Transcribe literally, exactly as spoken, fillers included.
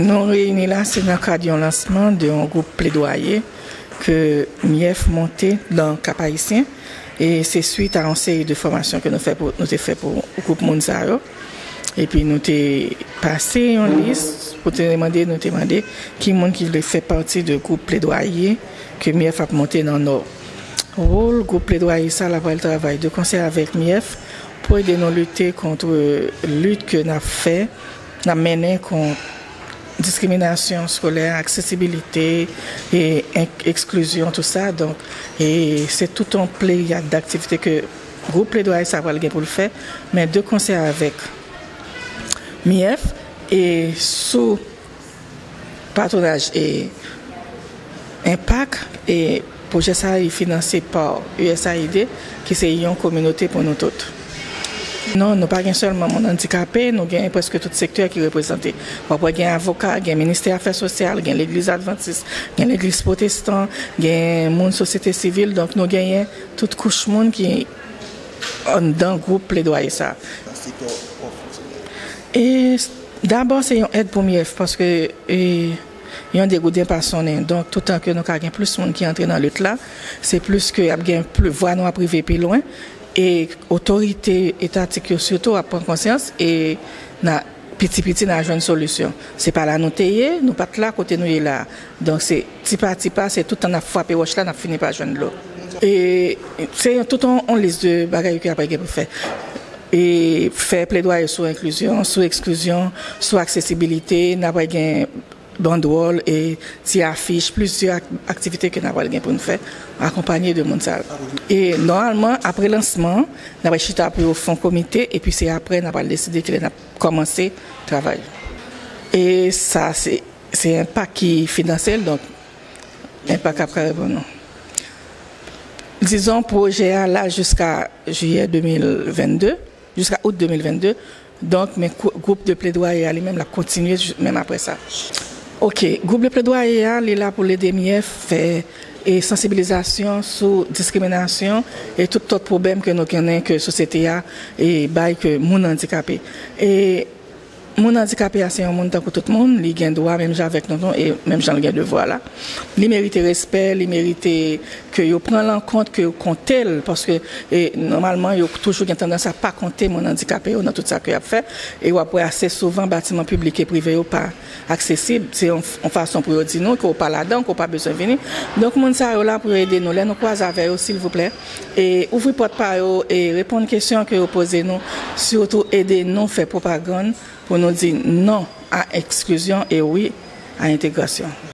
Nou reyini la, se nan kad yon lansman de yon gwoup pledwaye ke MIEF monte nan Kap Ayisyen, e se swit a yon seri de fòmasyon ke nou fè pou, nou te fè pou gwoup moun sa yo. Epi nou te pase yon lis pou te mande, nou te mande ki moun ki vle fè pati de gwoup pledwaye ke MIEF ap monte nan Nò. Wòl gwoup pledwaye sa la pral travay de konsè avèk MIEF pou ede nou lite kont lit ke n ap fè, n ap mennen kont diskriminasyon eskolè, aksesibilite, e, ek-, eksklizyon, tou sa. Donk, e, se tout yon pleyad daktivite ke gwoup pledwaye sa pral gen pou l fè, men de konsè avèk MIEF, e sou patwonaj e Enpak, e pwojè sa a, li finanse pa U S A I D, ki se yon kominote pou nou tout. Non, nou pa gen sèlman moun andikape, nou gen prèske tout sektè ki reprezante. W ap wè gen avoka, gen ministè afè sosyal, gen legliz advantis, gen legliz pwotestan, gen moun sosyete sivil. Donk, nou genyen tout kouch moun ki anndan gwoup pledwaye sa a. E s-, dabò, se yon èd pou MIEF, paske, e, yon degouden pa sonnen. Donk, toutan ke nou ka gen plis moun ki antre nan lit la, se plis ke y ap gen pli, vwa nou ap rive pi lwen. E otorite etatik yo sitou ap pran konsyans e n a, piti piti n a jwenn solisyon. Se pa la nou te ye, nou pa t la kote nou ye la a. Donk, se ti pa ti pa, se toutan n ap frape wòch la, n ap fini pa jwenn dlo. E se yon, tout yon, yon lis de bagay ke apre gen pou fè. E fè pledwaye sou enklizyon, sou eksklizyon, sou aksesibilite, n apre gen bandwòl e ti afich, plizyè ak-, aktivite ke n apral gen pou n fè, akonpanye de moun sa yo. E nòmalman, apre lansman, n apral chita pou yo fè yon komite, epi se apre n apral deside kilè n ap kòmanse travay. E sa, se, se Enpak ki finanse l, donk Enpak ap ka reponn nou. Dizon, pwojè a la jiska jiyè de mil vennde, jiska out de mil vennde. Donk, men kou-, gwoup de pledwaye a li menm, l ap kontinye ji-, menm apre sa. Oke, gwoup de pledwaye a, li la pou l ede MIEF fè, e, sansibilizasyon sou diskriminasyon e tout lòt pwoblèm ke nou konnen ke sosyete a, e, bay ke moun andikape. E moun andikape a se yon moun tankou tout moun, li gen dwa menm jan avèk nou, nou, e menm jan l gen devwa la. Li merite respè, li merite ke yo pran l an kont, ke yo konte l, paske, e, nòmalman, yo toujou gen tandans a pa konte moun andikape yo nan tout sa ke y ap fè, e w ap wè ase souvan batiman piblik e prive yo pa aksesib, se yon, yon fason pou yo di nou ke w pa ladan, ke w pa bezwen vini. Donk, moun sa yo la pou yo ede nou. Lè nou kwaze avè yo, silvouplè, e ouvri pòt pa yo, e reponn kesyon ke yo poze nou, sitou ede nou fè pwopagann pou nou di non a eksklizyon e wi a entegrasyon.